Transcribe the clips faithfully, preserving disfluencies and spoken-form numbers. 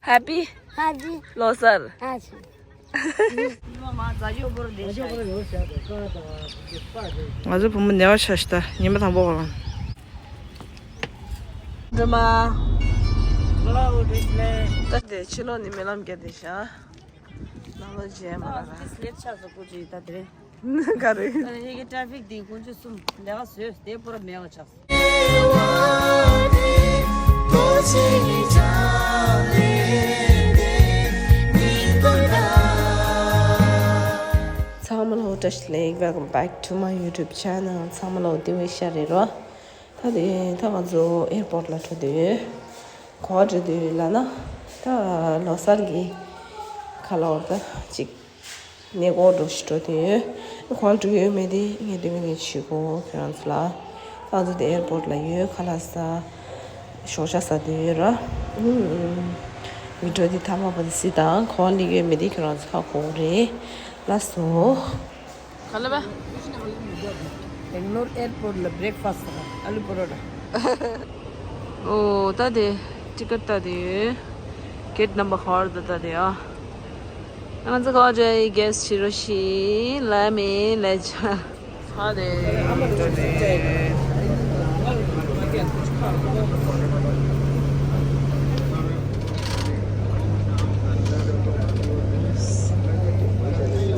Happy Happy ལོ་གསར། ང་ཚོ་བུ་མོ་ནེ་བ་ཆ་ཤི་ད་ཉི་མ་དང་པོ་གོ་ལ། འགྲོ་མ། ད་དེ་ཕྱི་ལོགས་ནི་མེ་ལམ་བརྒྱབ་དེ་ཤ། ནང་ལོགས་མཇལ་མ་ར། ལེ་ཆགས་སོ་ཀུ་ཅི་ད་དེ་རེད། ག་རེ། ད་ནི་ཧེ་གི་ཊ་ཕིག་དེ་ཀུན་སྤྱོད་གསུམ་ལས་ཀ་བཟོས་དེ་པོ་ར་མེད་པ་ཆགས། ཚང་མ་ལ་བཀྲ་ཤིས་བདེ་ལེགས། Welcome back to my YouTube channel. ཚང་མ་ལ་བདེ་བའི་ཤ་རེད་རོ། ད་དེ་ད་ང་ཚོ་ཨེར་པོར་ལ་འགྲོ་དུས་ག་པར་འགྲོ་དུས་ལབ་ན། ད་ལོ་གསར་གྱི་ཁ་ལོ་ད་ཅིག་ནས་གོ་འགྲོ་ཞིག་འགྲོ་དུས་ག་པར་འགྲོ་ཡོད་མེད་དེ་ངས་སྟོན་གྱི་ནས་བྱེད་གོ་ཁྱོད་རང་ཚོ་ལ། ད་ང་ཚོ་དེ་ཨེར་པོར་ལ་ཡོད། ཁ་ལག་ཟ། ཞོགས་ཇ་ཟ་དུས་ཡོད་ར། བི་ཌིའོ་དེ་ཐ་མ་བ་དེ་སི་དང་ག་པར་སླེབས་ཡོད་མེད་དེ་ཁྱོད་རང་ཚོ་ཧ་གོ་གི་རེད། ལགས་སོ། ག་ལ་བ། Bangalore airport ལ་breakfast དང་ཨ་ལུ་པ་རོ་ཊ། ཨོ་ད་དེ་ཊི་ཀེ་ཊི་ལྟ་དེ་ཡོད། གེ་ཊི་ནམ་བར་ཧོར་ད་ལྟ་དེ་ཨ། ང་ཚོ་ག་བར་འགྲོ་ཡི་གེ་སི་ཊི་བྱེད་རོགས་ཞེས་ལབ་མེད་ལབ་བྱ། ཧ་དེ།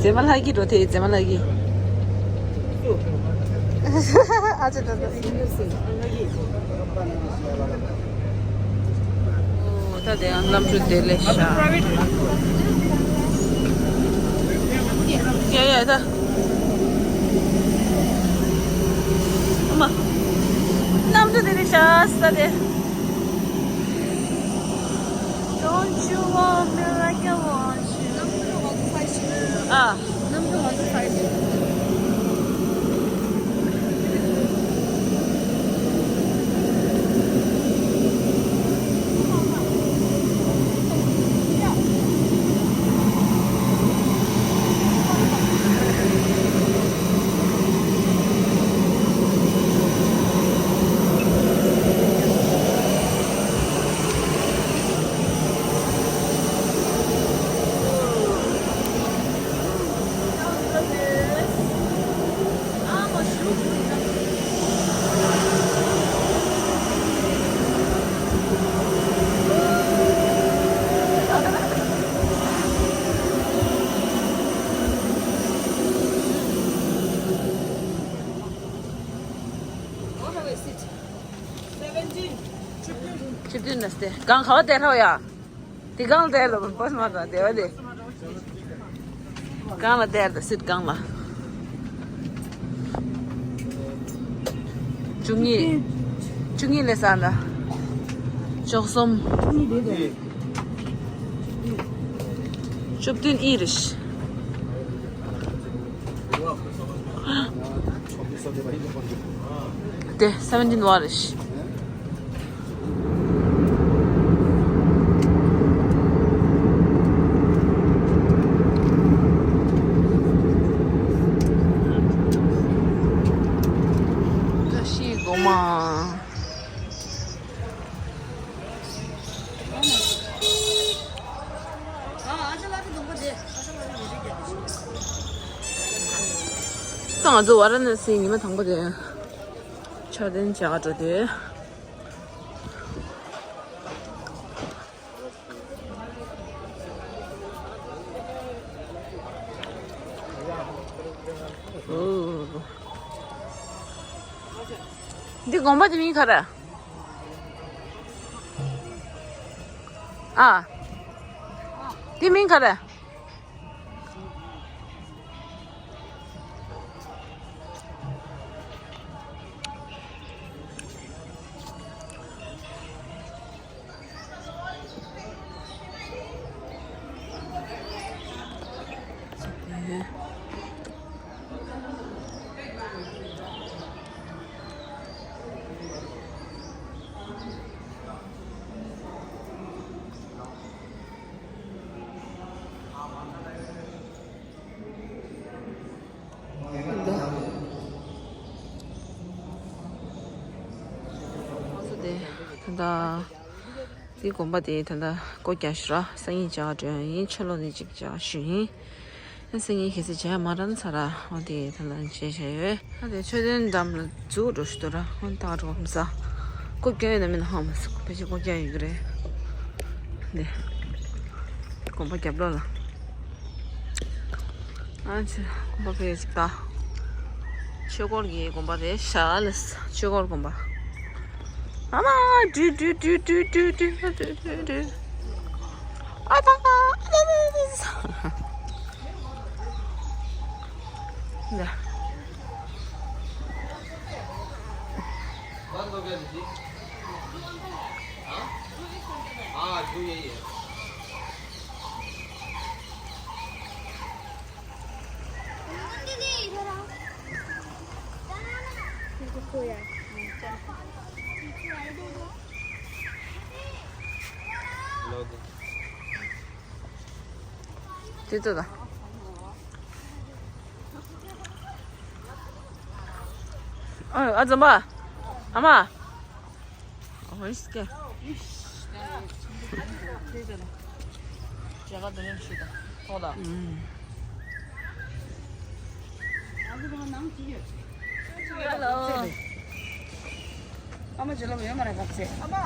མཛེས་མ་ལྷ་གི་འགྲོ་དེ་མཛེས་མ་ལྷ་གི། ཨ་ཅེ་ད་ད། ད་དེ་ཡང་གནམ་གྲུ་དེ་ལས་ཤ། ཡ་ཡ་ད། ཨ་མ། གནམ་གྲུ་དེ་ལས་ཤ་ས་དེ། Don't you want me like I want you? ཨ། ཆིབས་བསྟན་ན་སྟེ་གང་ག་བ་དེ་ཧྲོ་ཡ། དེ་གང་དེ་ལ་པོས་མ་གང་དེ་བ་དེ། གང་ལ་དེ་ལ་སྲིད་གང་ལ། བཅུ་གཉིས། བཅུ་གཉིས་ལས་ས་ན། བཅུ་གསུམ། བཅུ་བདུན་ཨི་རིཤ། དེ་སེ་བེན་ཊིན་ཝ་རེད། བཀྲ་ཤིས་སྒོ་མ། ད་ང་ཚོ་ཝཱ་ར་ཎ་སི་ཉི་མ་དང་པོ་དེ་འཆར་ལྡན་བྱ་དགའ་འགྲོ་དུས། འདི་དགོན་པ་དེ་མིང་ག་རེ། ཨ། དེ་མིང་ག་རེ། ད། འདི་དགོན་པ་དེ་ད་ལྟ་སྒོ་རྒྱག་ཞུ་ར། སང་ཉིན་བྱ་བ་འགྲོ་ཡ་ཡིན། ཕྱི་ལོགས་ནས་ཅིག་བྱ་བ་ཞུ་ཡིན། ཨ་སང་ཉིན་གལ་སྲིད་བྱ་ཡ་མ་རན་ཚར་ར། འོ་དེ་ད་ལྟ་བྱས་བྱ་ཡོད། ཨ་དེ་མཆོད་རྟེན་འགྲམ་ལ་འཛུགས་འགྲོ་ཞུ་དོ་ར། ཧོན་ཏག་འགྲོ་མི་ས། སྒོ་རྒྱག་ཡོད་ན་མིན་ན་ཧ་མ་སུ་ཕལ་ཆེར་སྒོ་རྒྱག་ཡོད་ཀྱི་རེད། འདི་དགོན་པ་རྒྱབ་ལོགས་ལ། ཨ་ཅེ། དགོན་པ་ཕེབས་ཅིག་ད། ཆོས་འཁོར་གྱི་དགོན་པ་རེད་ཤག་ལ། ཆོས་འཁོར་དགོན་པ། ཨ་མ། དྲུད་དྲུད་དྲུད་དྲུད། ཨ་ད། ཨ་ད་ད་ད། ད། དེ་ཚོ་ད། ཨ་ཨ་འཛམ་པ། ཨ་མ། ཨོ་ཧོ་ཨིས་ཀེ། ཇ་ག་དེ་ནས་ཤི་ད། ཐོག་ད། ཨུམ། ཧེ་ལོ། ཨ་མ་ཇེ་ལོ་ཡོད་མ་རེད་ག་ཚེ། ཨ་མ།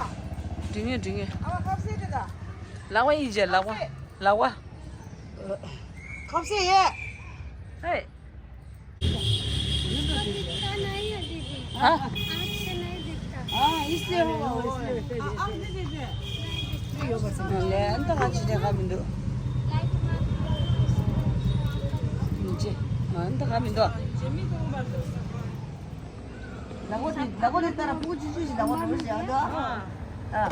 འགྲིག་ངེས་འགྲིག་ངེས། ཨ་མ་ཁ་ཟས་དེ་ད། ལག་པ་ཡིན་ཇེ་ལག་པ། ལག་པ། ཁ་ཟས་ཡེ། ཧེ། इसको दिखता नहीं है दीदी। हाँ? आँख से नहीं दिखता। हाँ, इसलिए होगा, इसलिए। ले, अंत का चीज़ें का बिंदु। लाइट मार। नीचे। हाँ, अंत का बिंदु। लगो दे, लगो दे तारा पूछ, पूछ, लगो दे, पूछ, लगो दे। हाँ। हाँ।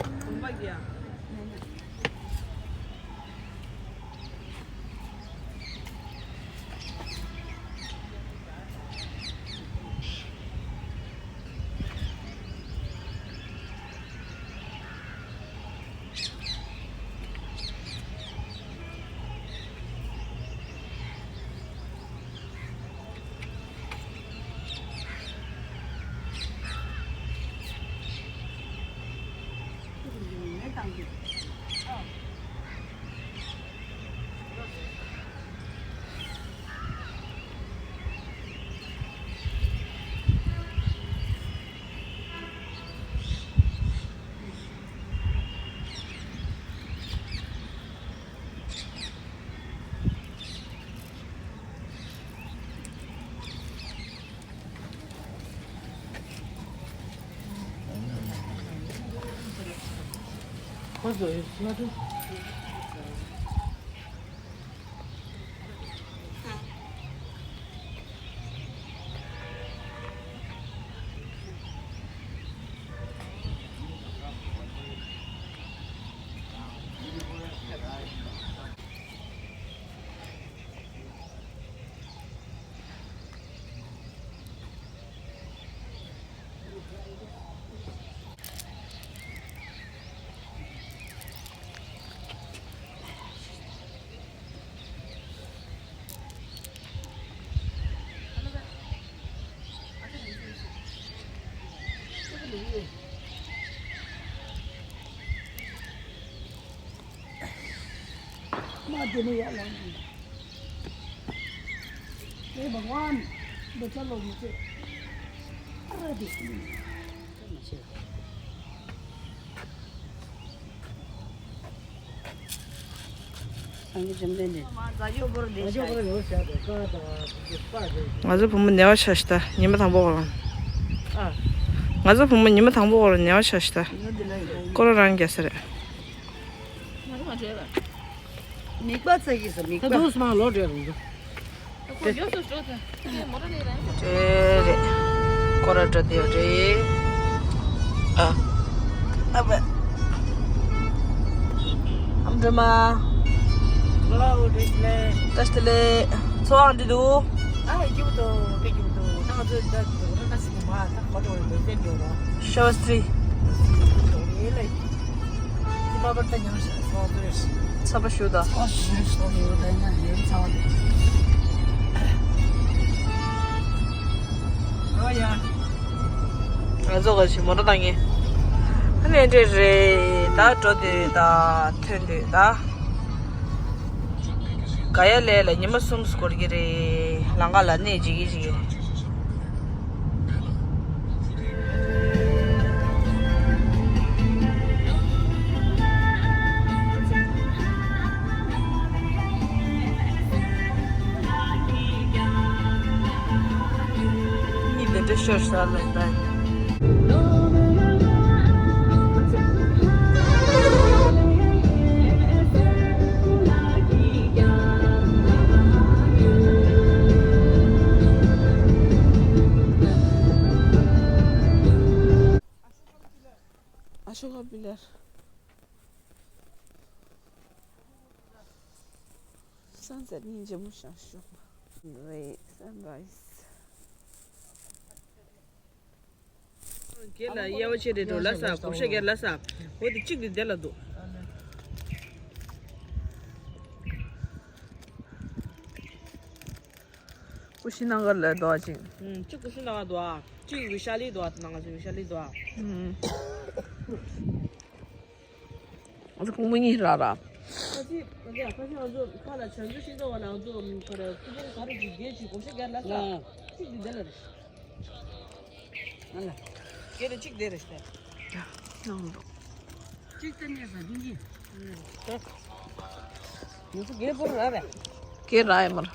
माँ देने वाला हूँ। हे भगवान, बचा लो मुझे। अरे देखिए। སངས་རྒྱས་བཅོམ་ལྡན་འདས། ང་ཚོ་བུ་མོ་ནེ་བ་ཆ་ཤི་ད་ཉི་མ་དང་པོ་གོ་རང་། ང་ཚོ་བུ་མོ་ཉི་མ་དང་པོ་གོ་རང་ནེ་བ་ཆ་ཤི་ད། ཀོ་ར་རང་རྒྱ་ས་རེད། མིག་པ་ཚ་གི་ས་མིག་པ། ད་དུང་སུ་མ་ལོ་བྲེལ་རུང་། ཏེ། ཏེ་རེད། ཀོ་ར་འགྲོ་དེ་རེད། ཨ། ཨ་བ། ཨམ་འདྲ་མ། ལོ་འདྲ་ལེ། ཏ་ཤི་ལེ། ཚོ་ཨང་འདི་འདུག་ཨ་ཡུ་ཏོ་པེ་ཡུ་ཏོ། ད་ང་ཚོ་ད་འགྲོ་ན་སི་མ་ད་ཁོ་ཏོ་འདི་ཏེ་འགྲོ་རོ། ཤོ་སི་ཏི། ལེ་ལེ། ཚ་བ་ཞུ་ད། ང་ཚོ་ག་ཞིག་མོ་ཊ་བཏང་ངེ། ཨ་ནེ་འདྲེ་རེད། ད་འགྲོ་དུས་ད་ཐོན་དུས་ད། ག་ཡ་ལས་ལ་ཉི་མ་གསུམ་འགོར་གྱི་རེད། ལམ་ཁ་ལ་གནས་བྱེད་ཀྱི་བྱེད་ཀྱི། གཉིད་དེ་འདྲ་ཤོར་ས་ལ་ད། ཨ་ཤོ་ཀ་པི་ལར། སན་སེཊ་སྙིང་རྗེ་མོ་ཞིག་ཤོག་རེད། སན་རའི་སི། སྒེར་ལ་དབྱེ་བ་ཕྱེ་རེད་འགྲོ་ལ་ས། བགོ་བཤའ་སྒེར་ལ་ས། འོ་དེ་གཅིག་དེ་དེ་ལ་འདུག་ཀུ་ཤི་ན་གར་ལ་འདུག་ཅིང་། ཨུམ། གཅིག་ཀུ་ཤི་ན་གར་འདུག་གཅིག་ཝི་ཤ་ལི་འདུག་ད་ང་ཚོ་ཝི་ཤ་ལི་འདུག་ཨུམ། ང་ཚོ་ཕུང་པོ་གཉིས་རག་ར། ཁ་ཅིག་ཁ་ཅིག་ཁ་ཅིག་ང་ཚོ་ཁ་ལ་བྱང་ཆུབ་ཤིང་རྟ་བ་ལ་ང་ཚོ་ག་རེ་ཁུ་བོ་ག་རེ་ཅིག་བརྒྱད་ཅིག་བགོ་བཤའ་སྒེར་ལ་ས། གཅིག་འདི་འདི་ལ་རེད། ང་ལ། སྒེར་རེ་གཅིག་འདི་རེད་ཤག་ནང་དུ། གཅིག་སྟེར་ནས་ས་འདི་གཅིག་ང་ཚོ་སྒེར་པོ་ར་རེད། སྒེར་ར་ཡ་མར།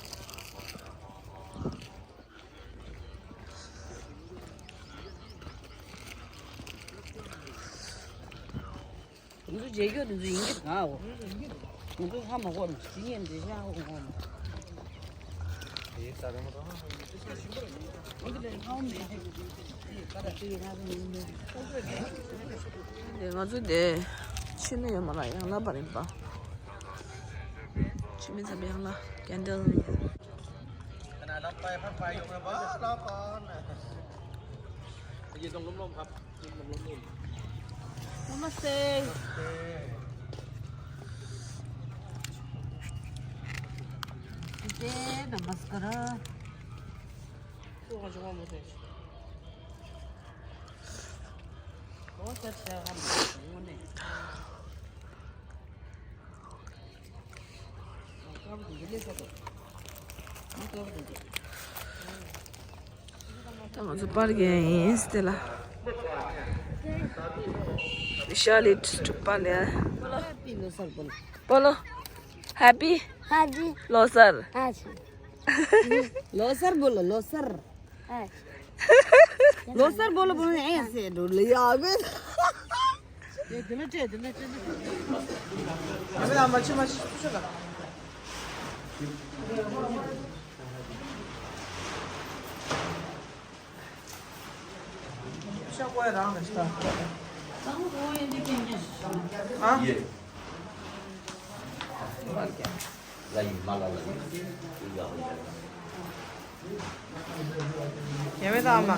ང་ཚོ་རྗེས་སྐྱོར་དེ་ཚོ་ཡིན་གྱི་གང་འོ། ང་ཚོ་ཧ་མ་གོ་ནི་ཇི་ཡིན་འདི་ཤ་ཧ་གོ་གོ་མ། ང་ཚོ་དེ་ཕྱི་ནས་ཡོད་མ་ར་ཡང་ལ་བར་ཡིན་པ། ཕྱི་མི་ཚབ་ཡང་ལ་ཀན་ཌལ། नमस्ते। नमस्ते, नमस्कार। ད་ང་ཚོ་པར་རྒྱག་ཡིན་སྟེ་ལ། ཤ་ལི་དྲུག་པ་ལ། པོ་ལོ། ཧེ་པི། ཧེ་པི། ལོ་གསར། ལོ་གསར་པོ་ལོ་ལོ་གསར། ལོ་གསར་པོ་ལོ་པོ་ལོ་ཨེ་ཟེར་འགྲོ་ལ་ཡག་གི། དེ་ལ་སྤྲད་དེ་ལ་སྤྲད་དེ། ཡ་མེད་ཨ་མ་ཆི་མ་ཆི་ཐུ་ཤ་ག་ཤ་ཀོ་ཡ་རང་ལ་ཤ། ཨ། ཡ་མེད་ཨ་མ།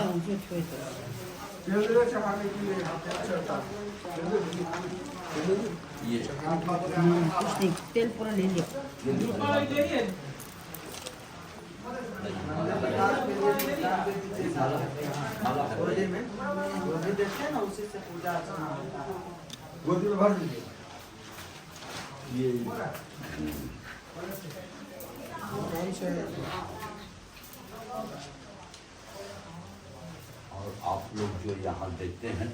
तेल पूरा ले लिया। गोदी में, गोदी देखते हैं ना, उसी से पूजा अर्चना होता है। गोदी में भर दीजिए। ये और आप लोग जो यहाँ देखते हैं,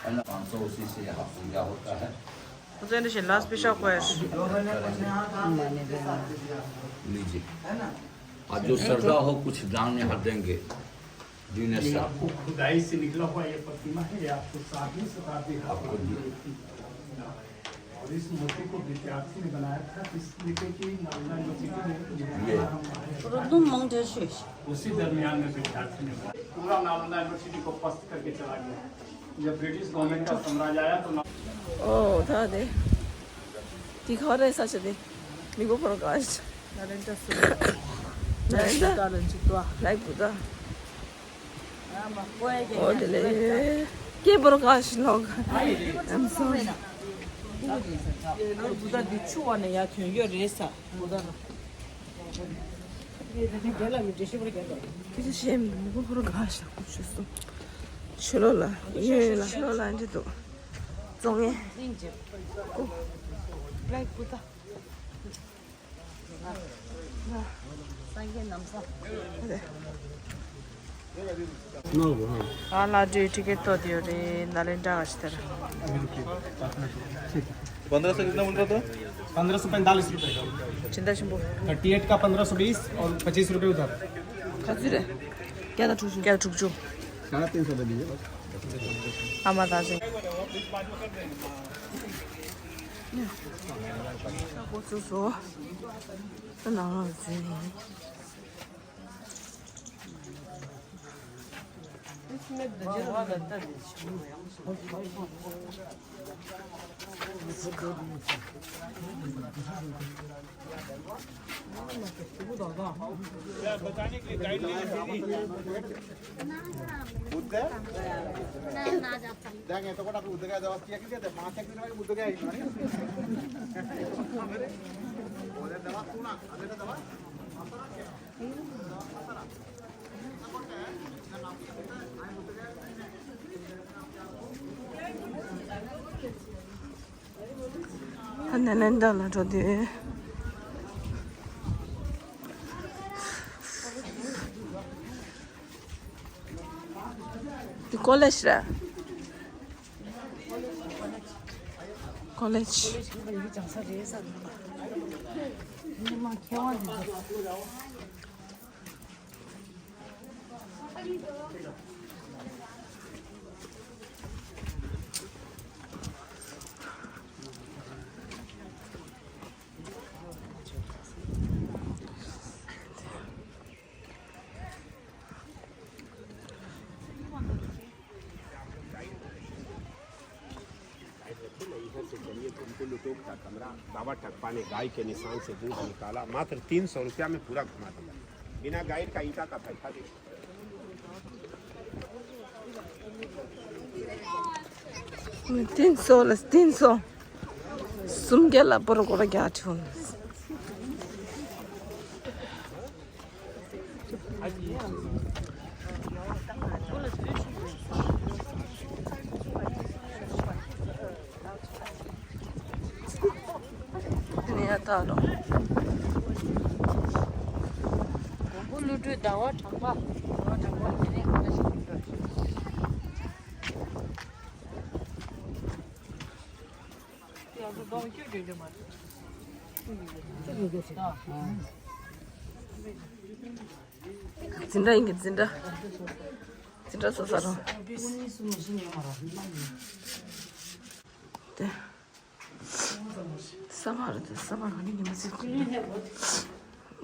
है ना, पाँच सौ उसी से यहाँ पूजा होता है। ལ་སྤེ་ཤལ་ཀོ་ཡ། लीजिए। और जो श्रद्धा हो, कुछ दान यहाँ देंगे। आपको खुदाई से निकला हुआ ये प्रतिमा है, ये आपको सातवीं शताब्दी का आपको और इस मूर्ति को विद्यार्थी ने बनाया था, इसलिए कि नालंदा यूनिवर्सिटी में ये। उसी दरमियान में विद्यार्थी ने बनाया। पूरा नालंदा यूनिवर्सिटी को पस्त करके चला गया। जब ब्रिटिश गवर्नमेंट का साम्राज्य आया तो ना- ཨོ་ད་དེ། དེ་ག་རེ་ས་ཆ་དེ། མི་གོ་པོ་ར་ག་ཤ། ནཱ་ལེནྡྲ་སུ། ནཱ་ལེནྡྲ། ལའིག་བུདྡྷ། ཨོ་དེ་ལས། སྐད་པོ་ར་ག་ཤ་ལོག I'm sorry. བུདྡྷ་འདི་ཆུ་བ་ནས་ཡར་ཐོན་ཡོད་རེད་ས། བུདྡྷ་ར། དེ་ཆུ་ཤེས་མི་གོ་པོ་ར་ག་ཤ་ཁུ་ཆུ་སོ། ཆུ་ལོག་ལ། ཡོད་ལ། ཆུ་ལོག་ལ་འདི་འདུག་བཙོང་ངེ། ཀླད་ཀོར་ད། སངས་རྒྱས་ནམ་ས། ཨ་ལ་འདྲུའི་ཊི་ཀེ་ཊི་ཏོ་དེ་ཡོད་རེད། ནཱ་ལེནྡྲ་ག་ཞིག་དེར། पन्द्रह सौ कितना बोल रहा था? पन्द्रह सौ पैंतालीस रुपये। ཇི་འདྲ་ཞིམ་པོ། थर्टी एट का पन्द्रह सौ बीस और पच्चीस रुपये उधर। ག་ཚོད་རེད། བརྒྱ་དང་དྲུག་ཅུ། བརྒྱ་དང་དྲུག་ཅུ། साढ़े तीन सौ दे दीजिए बस। ཨ་མ་ད་ཅིང་། ཁོ་ཚོ་བཟོ། ད་ནང་ལ་འཛུལ་ནས། ད་ནཱ་ལེནྡྲ་ལ་འགྲོ་དུས། འདི་ཀོ་ལེཇ་རེད། ཀོ་ལེཇ། गाइड रखे ना, इधर से चलिए, तुमको लुटोक का कमरा, बाबा टप्पा ने गाय के निशान से दूध निकाला, मात्र तीन सौ रुपया में पूरा घुमा दिया, बिना गाइड का ईंटा का पैसा दे। तीन सौ ལ་तीन सौ. སུམ་བརྒྱ་ལ་པོ་ར་ཀོ་ར་བརྒྱ་བྱུང་། དེ་ནས་ཡར་ལྟ་རོགས། མགོན་པོ་ཀླུ་སྒྲུབ་ཟླ་བ་གྲགས་པ། ཟླ་བ་གྲགས་པ་དེ་ནས་ག་འདྲ་ཞིག་ཡིན་པ། དེ་ང་ཚོ་གདོང་བསྐྱུར་འགྲོ་རྒྱུ་མ་རེད། འཛིན་གྲྭ་ཡིན་གྱི་འཛིན་གྲྭ། འཛིན་གྲྭ་སོ་སོ་རང་། དེ། ས་མ་རེད་དེ་ས་མ་ག་ནས་ཉི་མ་ཟིག་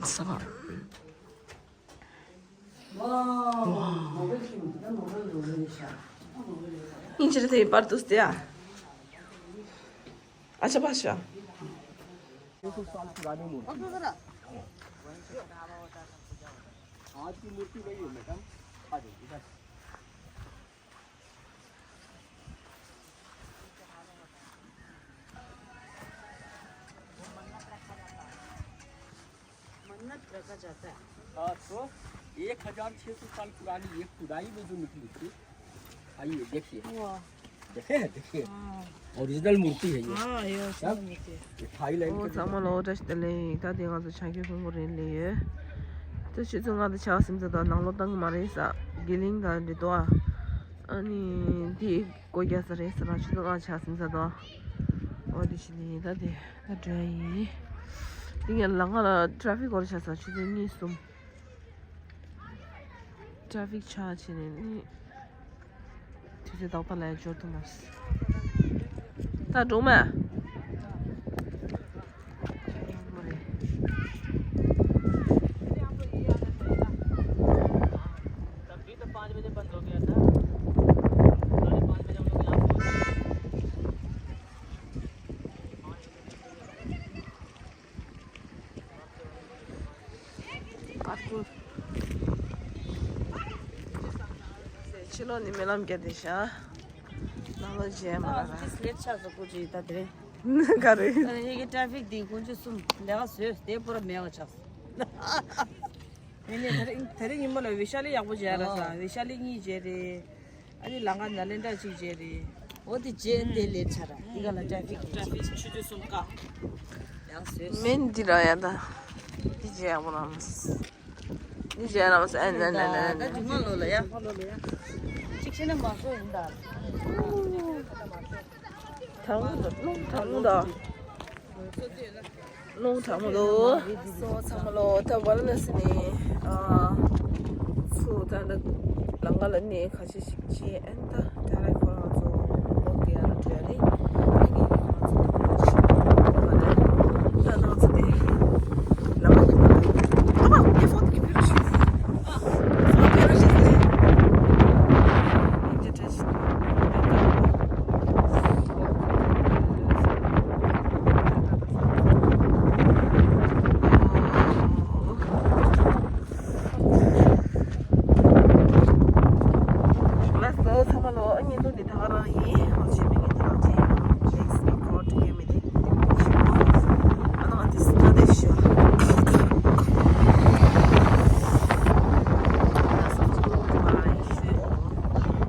ས་མ། ཡིན་ཕྱིར་དེ་པར་དུ་སྟེ་ཡ། ཨ་ཆ་པ་ཤ། छह सौ साल पुरानी मूर्ति। आज की मूर्ति वही है मैडम। आ जाओ इधर। मन्नत रखा जाता है। हाँ, तो एक हजार छह सौ साल पुरानी एक खुदाई में जो निकली थी, आइए देखिए। वाह। देखे हैं, देखिए। हाँ। ओरिजिनल मूर्ति है ये। हाँ, ये ओरिजिनल मूर्ति है। ये थाईलैंड ཨོ་ཚང་མ་ལ་འོ་བཀྲ་ཤིས་བདེ་ལེགས། ད་དེ་ང་ཚོ་ཆ་རྒྱུས་ཕུང་པོ་རེད་ལས་ཡོད། ད་ཆུ་ཚོད་ལྔ་དང་ཆ་སིམ་ཚ་དང་ནང་ལོགས་བཏང་གི་མ་རེད་ས། དགེ་ལིང་དང་འདི་དོ་ཨ། ཨ་ནི་འདི་སྒོ་རྒྱག་ས་རེད་ས་ར་ཆུ་ཚོད་ལྔ་ཆ་སིམ་ཚ་དང་། ཨོ་དེ་ཤི་ནི་ད་དེ་ད་འགྲོ་ཡ་ཡིན། དེ་ངས་ལ་ང་ལ་ཊ་ཕིག་སྐོར་ཆ་ས་ཆུ་ཚོད་གཉིས་གསུམ། ཊ་ཕིག་ཆགས་བྱས་ནས་ནི། དུས་ཚོད་ཏག་ཏག་ལ་འབྱོར་ཐུབ་མ་སོང་། ད་འགྲོ་མ། ཕྱི་ལོགས་ནས་རྨི་ལམ་བརྒྱབ་བསྡད་ཤག་ནང་ལོགས་མཇལ་མ་ཨ་ལ། ཅིག་ལེཊ་ཆགས་སོང་ཀུ་ཅི་ད་དེ་རིང་། ག་རེ། ཨ་ནི་ཡི་གེ་ཊ་ཕིག་དེ་དགུ་བཅུ་གསུམ་ལས་ཀ་བཟོས་དེ་པུ་ར་མེད་པ་ཆགས་སོང་། དེ་ནས་དེ་རིང་དེ་རིང་ཉིན་མོ་ལ་བི་ཤ་ལི་ཡག་པོ་མཇལ་ར་ས་ཨ། བི་ཤ་ལི་གཉིས་མཇལ་རེད། ཨ་ནི་ལ་ང་ནཱ་ལེནྡྲ་གཅིག་མཇལ་རེད། འོ་དེ་རྗེས་དེ་ལས་ཆ་ར། དེ་ག་ལ་ཊ་ཕིག་ཊ་ཕིག་ཆུ་ཚོད་གསུམ་ཀ། ཡང་བཟོས། མེན་འདི་ར་ཡ་ད། འདི་རྗེས་ཡག་པོ་ལངས། འདི་རྗེས་ལངས་ཨ་ན་ན་ན་ན། ད་འཇུག་མ་ལོ་ལ་ཡ། གཅིག་བྱས་ན་མ་བཟོ་ཡིན་ད། དང་པོ་ད། རླུང་དང་པོ་ད། རླུང་དང་པོ་ལོ། སོ་ཚང་མ་ལོ། ད་ཝ་ར་ཎ་སི་ནས་ཨ་ཚུར་ད་ལྟ་ལམ་ཁ་ལ་གནས་ཁ་ཤས་ཤིག་བྱས། ཨན་ད་